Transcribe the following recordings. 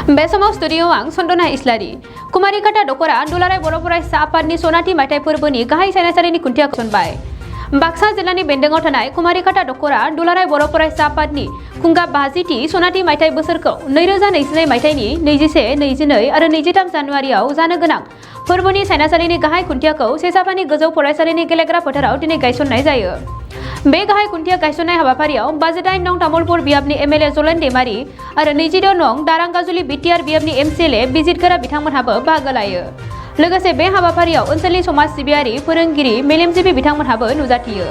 बे समाव स्टुडियोआव आं सन्दना इस्लारि कुमारिकाटा दखरा दुलाराय बर' फरायसा आफादनि सनाथि मायथाइ फोरबोनि गाहाय सायनासालिनि खुन्थिया गायसनबाय। बाक्सा जिल्लानि बेन्दोंआव थानाय कुमारिकाटा दखरा दुलाराय बर' फरायसा आफादनि खुंगा 50थि सनाथि मायथाइ बोसोरखौ 2022 मायथाइनि 21, 22 आरो 23 जानुवारियाव जानो गोनां फोरबोनि सायनासालिनि गाहाय खुन्थियाखौ सेसाबानि गोजौ फरायसालिनि गेलेग्रा फोथाराव दिनै गायसननाय जायो। बे गाहाय खुन्थिया गायसननाय हाबाफारियाव 58 नं तामुलपुर बियाबनि एमएलए जलेन दैमारि आरो 26 नं दारांगाजुलि बिटिआर बियाबनि एमसिएलए बिजितगोरा बिथांमोनहाबो बाहागो लायो। लोगोसे बे हाबाफारियाव ओनसोलनि समाज सिबियारि फोरोंगिरि मेलेमजिबि बिथांमोनहाबो नुजाथियो।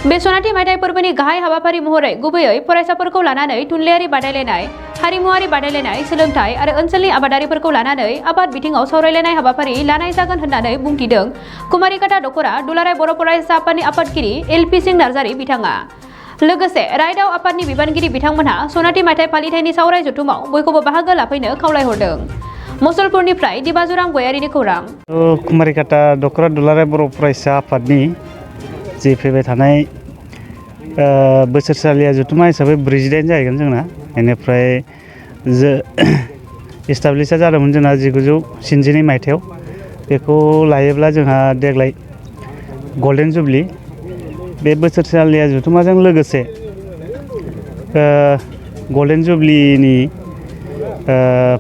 बे सनाथि मायथाइ फोरबोनि गाहाय हाबाफारि महरै गुबैयै फरायसाफोरखौ लानानै थुनलाइयारि बादायलायनाय, हारिमुआरि बादायलायनाय, सोलोंथाइ आरो ओनसोलनि आबादारिफोरखौ लानानै आबाद बिथिङाव सावरायलायनाय हाबाफारि लानाय जागोन होननानै बुंथिदों कुमारिकाटा दखरा दुलाराय बर' फरायसा आफादनि आफादगिरि एलपि सिंह नार्जारि बिथाङा। लोगोसे रायदाव आफादनि बिबानगिरि बिथांमोनहा सनाथि मायथाइ फालिथायनि सावराय जथुमाव बयखौबो बाहागो लाफैनो खावलायहरदों। मुसलपुरनिफ्राय दिबाजुराम गयारिनि खौरां। कुमारिकाटा दखरा दुलाराय बर' फरायसा आफादनि जि फैबाय थानाय बोसोरसालिया जथुमा हिसाबै 48 जाहैगोन जोंना। बेनिफ्राय इस्टाब्लिशआ जादोंमोन जोंना 1992 मायथाइयाव। बेखौ लायोब्ला जोंहा देग्लाय गल्डेन जुबलि। बे बोसोरसालिया जथुमाजों लोगोसे गल्डेन जुबलिनि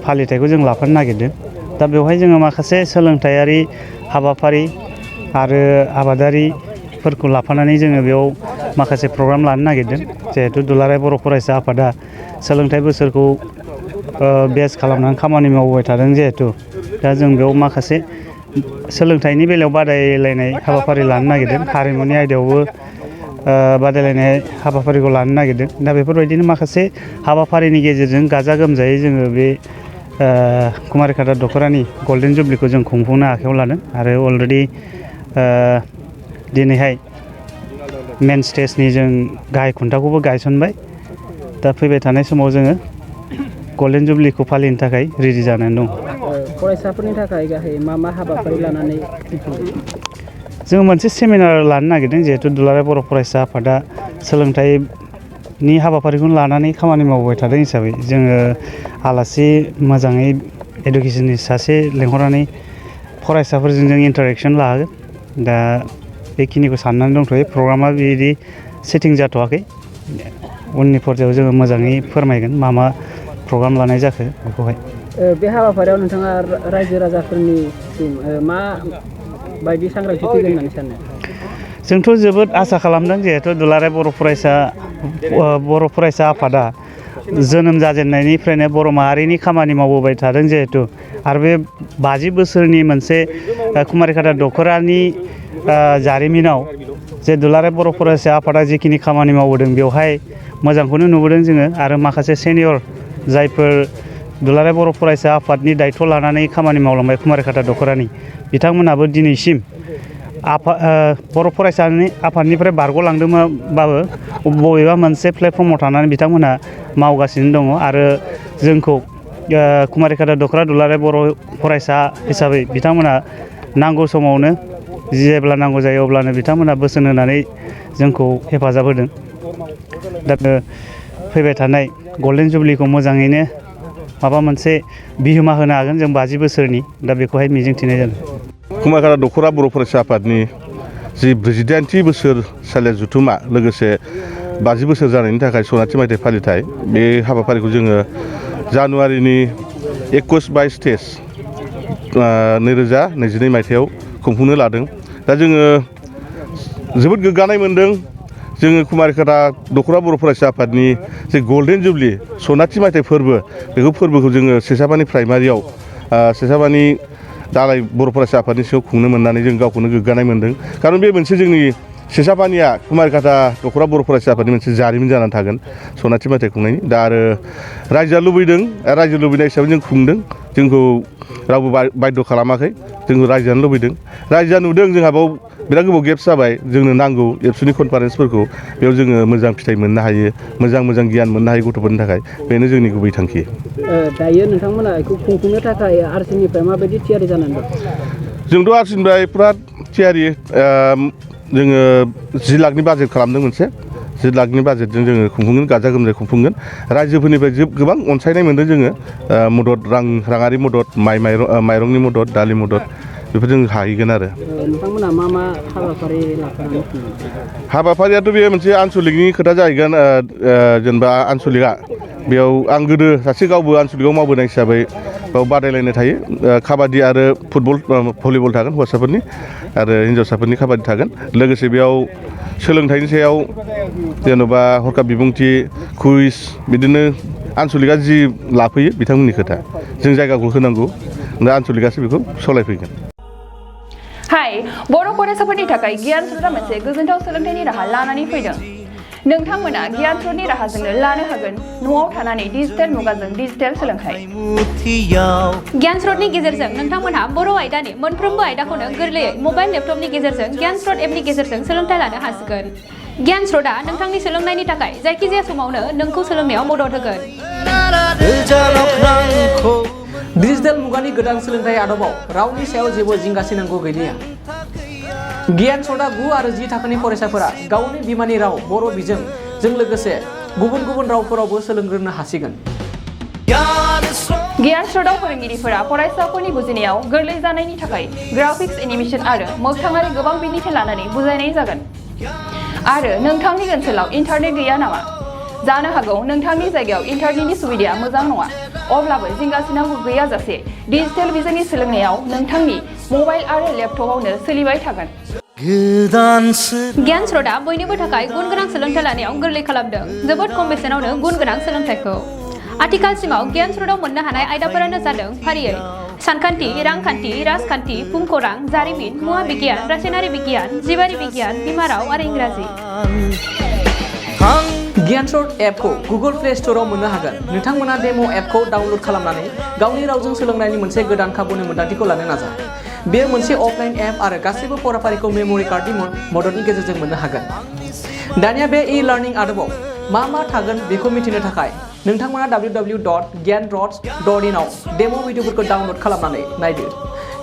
फालिथायखौ जों लाफानो नागिरदों। दा बेवहाय जोङो माखासे सोलोंथायारि हाबाफारि आरो आबादारिफोरखौ लाफानानै जोङो बेयाव माखासे प्रग्राम लानो नागिरदों। जिहेतु दुलाराय बर' फरायसा आफादा सोलोंथाइ बोसोरखौ बेस खालामनानै खामानि मावबाय थादों। जिहेतु दा जों बेयाव माखासे सोलोंथाइनि बेलायाव बादायलायनाय हाबाफारि लानो नागिरदों। हारिमुनि आयदायावबो बादायलायनाय हाबाफारिखौ लानो नागिरदों। दा बेफोरबायदिनो माखासे हाबाफारिनि गेजेरजों गाजा गोमजायै जोङो बे कुमारिकाटा दखरानि गल्डेन जुबलिखौ जों खुंफुंनो आखायाव लादों। आरो अलरेडि दिनैहाय मेन स्टेजनि जों गाहाय खुन्थाखौबो गायसनबाय। दा फैबाय थानाय समाव जोङो गल्डेन जुबलिखौ फालिनो थाखाय रेडि जानानै दं। फरायसाफोरनि थाखाय गाहाय मा हाबाफारि लानानै जों मोनसे सेमिनार लानो नागिरदों। जिहेतु दुलाराय बर' फरायसा आफादा सोलोंथाइनि हाबाफारिखौनो लानानै खामानि मावबाय थादों हिसाबै जोङो आलासि मोजाङै इडुकेसननि सासे लेंहरनानै फरायसाफोरजों जों इन्टारेक्सन लाहोगोन। दा बेखिनिखौ साननानै दंथ'यो। प्रग्रामा बिदि सेटिं जाथ'वाखै। उननि पर्यायाव जोङो मोजाङै फोरमायगोन मा प्रग्राम लानाय जाखो बेखौहाय। बे हाबाफारियाव नोंथाङा रायजो राजाफोरनिसिम मा बायदि सांग्रांथि फैगोन होननानै सानो? जोंथ' जोबोद आसा खालामदों। जिहेतु दुलाराय बर' फरायसा आफादा जोनोम जाजेननायनिफ्रायनो बर' माहारिनि खामानि मावबोबाय थादों। जिहेतु आरो बे 50 बोसोरनि मोनसे कुमारिकाटा दखरानि जारिमिनाव जे दुलाराय बर' फरायसा आफादा जिखिनि खामानि मावबोदों बेवहाय मोजांखौनो नुबोदों जोङो। आरो माखासे सेनियर जायफोर दुलाराय बर' फरायसा आफादनि दायथ' लानानै खामानि मावलांबाय कुमारिकाटा दखरानि, बिथांमोनाबो दिनैसिम बर' फरायसा आफादनिफ्राय बारग'लांदोंबाबो बबेबा मोनसे प्लेटफर्माव थानानै बिथांमोनहा मावगासिनो दङ। आरो जोंखौ कुमारिकाटा दखरा दुलाराय बर' फरायसा हिसाबै बिथांमोना नांगौ समावनो जेब्ला नांगौ जायो अब्लानो बिथांमोना बोसोन होनानै जोंखौ हेफाजाब होदों। दा फैबाय थानाय गल्डेन जुबलिखौ मोजाङैनो माबा मोनसे बिहोमा होनो हागोन जों 50 बोसोरनि। दा बेखौहाय मिजिंथिनाय जादों। कुमारिकाटा दखरा बर' फरायसा आफादनि जि 48थि बोसोरसालिया जथुमा लोगोसे 50 बोसोर जानायनि थाखाय सनाथि मायथाइ फालिथाय, बे हाबाफारिखौ जोङो जानुवारिनि 21-22 2022 मायथाइयाव खुंफुंनो लादों। दा जोङो जोबोद गोग्गानाय मोनदों। जोङो कुमारिकाटा दखरा बर' फरायसा आफादनि जे गल्डेन जुबलि सनाथि मायथाइ फोरबोखौ जोङो सेसाबानि प्राइमारियाव सेसाबानि दालाय बर' फरायसा आफादनि सिङाव खुंनो मोननानै जों गावखौनो गोग्गानाय मोनदों। खारन बे मोनसे जोंनि सेसाबानिया कुमारिकाटा दखरा बर' फरायसा आफादनि मोनसे जारिमिन जानानै थागोन सनाथि मायथाइ खुंनायनि। दा आरो रायजोआ लुबैदों, रायजो लुबैनाय हिसाबै जों खुंदों। जोंखौ रावबो बाध्य खालामाखै। जोंखौ रायजोआनो लुबैदों। रायजोआ नुदों जोंहा बेयाव बिराद गोबाव गेप्स जाबाय। जोंनो नांगौ एबसुनि कनफारेन्सफोरखौ। बेयाव जोङो मोजां फिथाइ मोननो हायो, मोजां गियान मोननो हायो गथ'फोरनि थाखाय। बेनो जोंनि गुबै थांखि। दायो नोंथांमोना बेखौ खुंफुंनो थाखाय आरसिनिफ्राय माबायदि थियारि जानानै दं? जोंथ' आरसिनिफ्राय फुरा थियारि। जोङो 10 लाखनि बाजेट खालामदों मोनसे। 7 लाखनि बाजेटजों जोङो खुंफुंगोन, गाजा गोमजायै खुंफुंगोन। रायजोफोरनिफ्राय गोबां अनसायनाय मोन्दों जोङो, मदद राङारि मदद, माइरंनि मदद, दालि मदद बेफोर जों हाहैगोन आरो। नोंथांमोना मा हाबाफारि लाफानानै खुङो? हाबाफारियाथ' बेयो मोनसे आनसलिकनि खोथा जाहैगोन। जेनेबा आनसलिकआ बेयाव आं गोदो सासे गावबो आनसलिकआव मावबोनाय हिसाबै बेयाव बादायलायनाय थायो। काबादि आरो फुटबल, भलिबल थागोन हौवासाफोरनि, आरो हिन्जावसाफोरनि काबादि थागोन। लोगोसे बेयाव सोलोंथाइनि सायाव जेन'बा हरखाब बिबुंथि, कुइज, बिदिनो आनसलिकआ जि लाफैयो बिथांमोननि खोथा, जों जायगाखौ होनांगौ, दा आनसलिकआसो बेखौ सालायफैगोन। हाय, बर' फरायसाफोरनि थाखाय गियान स्र'टआ मोनसे गोजोनथाव सोलोंथाइनि राहा लानानै फैदों। नोंथांमोना गियान स्र'टनि राहाजोंनो लानो हागोन न'आव थानानै डिजिटेल मुगाजों डिजिटेल सोलोंथाइ। गियान स्र'टनि गेजेरजों नोंथांमोनहा बर' आयदानि मोनफ्रोमबो आयदाखौनो गोरलैयै मबाइल लेपटपनि गेजेरजों गियान स्र'ट एपनि गेजेरजों सोलोंथाइ लानो हासिगोन। गियान स्र'टआ नोंथांनि सोलोंनायनि थाखाय जायखिजाया समावनो नोंखौ सोलोंनायाव मदद होगोन। डिजिटेल मुगानि गोदान सोलोंथाइ आदबाव रावनि सायाव जेबो जिंगासिनांगौ गैलिया। गियान स्र'टआ 9 आरो 10 थाखोनि फरायसाफोरा गावनि बिमानि राव बर' बिजोंजों लोगोसे गुबुन गुबुन रावफोरावबो सोलोंग्रोनो हासिगोन। गियान स्र'टआव फोरोंगिरिफोरा फरायसाफोरनि बुजिनायाव गोरलै जानायनि थाखाय ग्राफिक्स, एनिमेसन आरो मोगथाङारि गोबां बिदिन्थि लानानै बुजायनाय जागोन। आरो नोंथांनि ओनसोलाव इन्टारनेट गैया नामा? जानो हागौ नोंथांनि जायगायाव इन्टारनेटनि सुबिदाया मोजां नङा। अब्लाबो जिंगासिनांगौ गैयाजासे डिजिटेल बिजोंनि सोलोंनायाव नोंथांनि मबाइल आरो लेपटपआवनो सोलिबाय थागोन। गियान स्र'टआ बयनिबो थाखाय गुन गोनां सोलोंथाइ लानायाव गोरलै खालामदों, जोबोद खम बेसेनावनो गुन गोनां सोलोंथाइखौ। आथिखालसिमाव गियान स्र'टआव मोननो हानाय आयदाफोरानो जादों फारियै सानखान्थि, रांखान्थि, राजखान्थि, भुमखौरां, जारिमिन, मुवा बिगियान, रासायनारि बिगियान, जिबारि बिगियान, बिमा राव आरो इंराजि। गियान स्र'ट एपखौ गुगल प्ले स्ट'रआव मोननो हागोन। नोंथांमोना डेम' एपखौ डाउनल'ड खालामनानै गावनि रावजों सोलोंनायनि मोनसे गोदान खाबुनि मोन्दांथिखौ लानो नाजा। बेयो मोनसे अफलाइन एप आरो गासैबो फराफारिखौ मेम'रि कार्डनि मददनि गेजेरजों मोननो हागोन। दानिया बे ई-लार्निं आदबाव मा थागोन बेखौ मिथिनो थाखाय नोंथांमोना www.gyanrots.in आव डेम' भिडिअफोरखौ डाउनल'ड खालामनानै नायदो।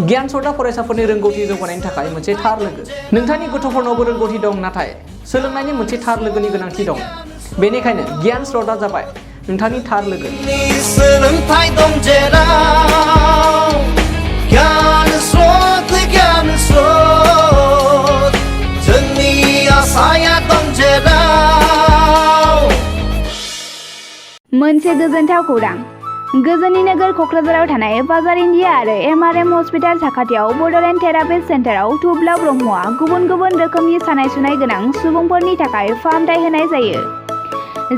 गियान स्र'टआ फरायसाफोरनि रोंगौथि जौगानायनि थाखाय मोनसे थार लोगो। नोंथांनि गथ'फोरनावबो रोंगौथि दं, नाथाय सोलोंनायनि मोनसे थार लोगोनि गोनांथि दं। बेनिखायनो गियान स्र'टआ जाबाय नोंथांनि थार लोगो। मोनसे गोजोनथाव खौरां। गोजोननि नोगोर क'क्राझाराव थानाय बाजार इन्डिया आरो MRM हस्पिटाल साखाथियाव बड'लेण्ड थेरापिस्ट सेन्टाराव थुब्ला ब्रह्मआ गुबुन गुबुन रोखोमनि सानाय सुनाय गोनां सुबुंफोरनि थाखाय फाहामथाय होनाय जायो।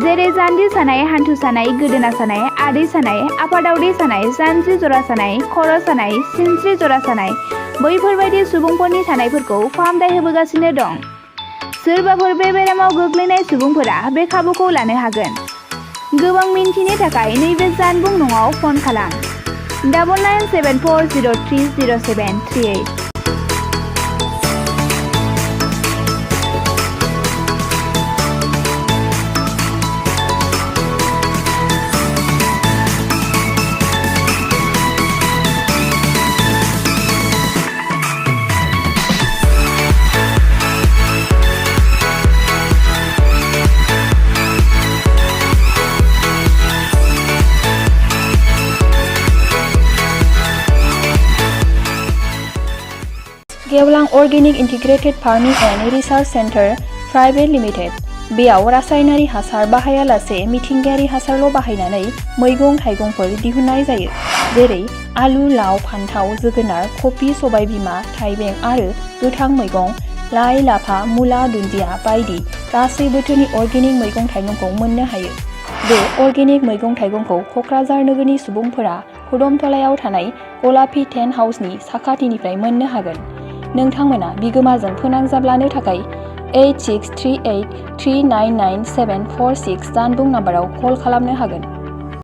जेरै जान्जि सानाय, हान्थु सानाय, गोदोना सानाय, आदै सानाय, आफादावदै सानाय, जानजि जरा सानाय, खर' सानाय, सिनस्रि जरा सानाय, बैफोरबायदि सुबुंफोरनि सानायफोरखौ फाहामथाय होबोगासिनो दं। सोरबाफोर बे बेरामाव गोग्लैनाय सुबुंफोरा बे खाबुखौ लानो हागोन। गोबां मिन्थिनो थाखाय नैबे जानबुं नङाव फन खालाम 9974030738। गेवलां organic integrated farming and research centre private limited. बेयाव रासायनारि हासार बाहायालासे मिथिंगायारि हासारल' बाहायनानै मैगं थाइगंफोर दिहुननाय जायो। जेरै आलु, लाव, फान्थाव, जोगोनार, कफि, सबायबिमा, थाइबें आरो गोथां मैगं, लाइ, लाफा, मुला, दुन्दिया बायदि गासै बोथोरनि अर्गेनिक मैगं थाइगंखौ मोननो हायो। बे अर्गेनिक मैगं थाइगंखौ क'क्राझार नोगोरनि सुबुंफोरा खुदमतलायाव थानाय गलापी टेन्ट हाउसनि साखाथिनिफ्राय मोननो हागोन। नोंथांमोना बिगोमाजों फोनांजाब लानो थाखाय 8638399746 जानबुं नाम्बाराव कल खालामनो हागोन।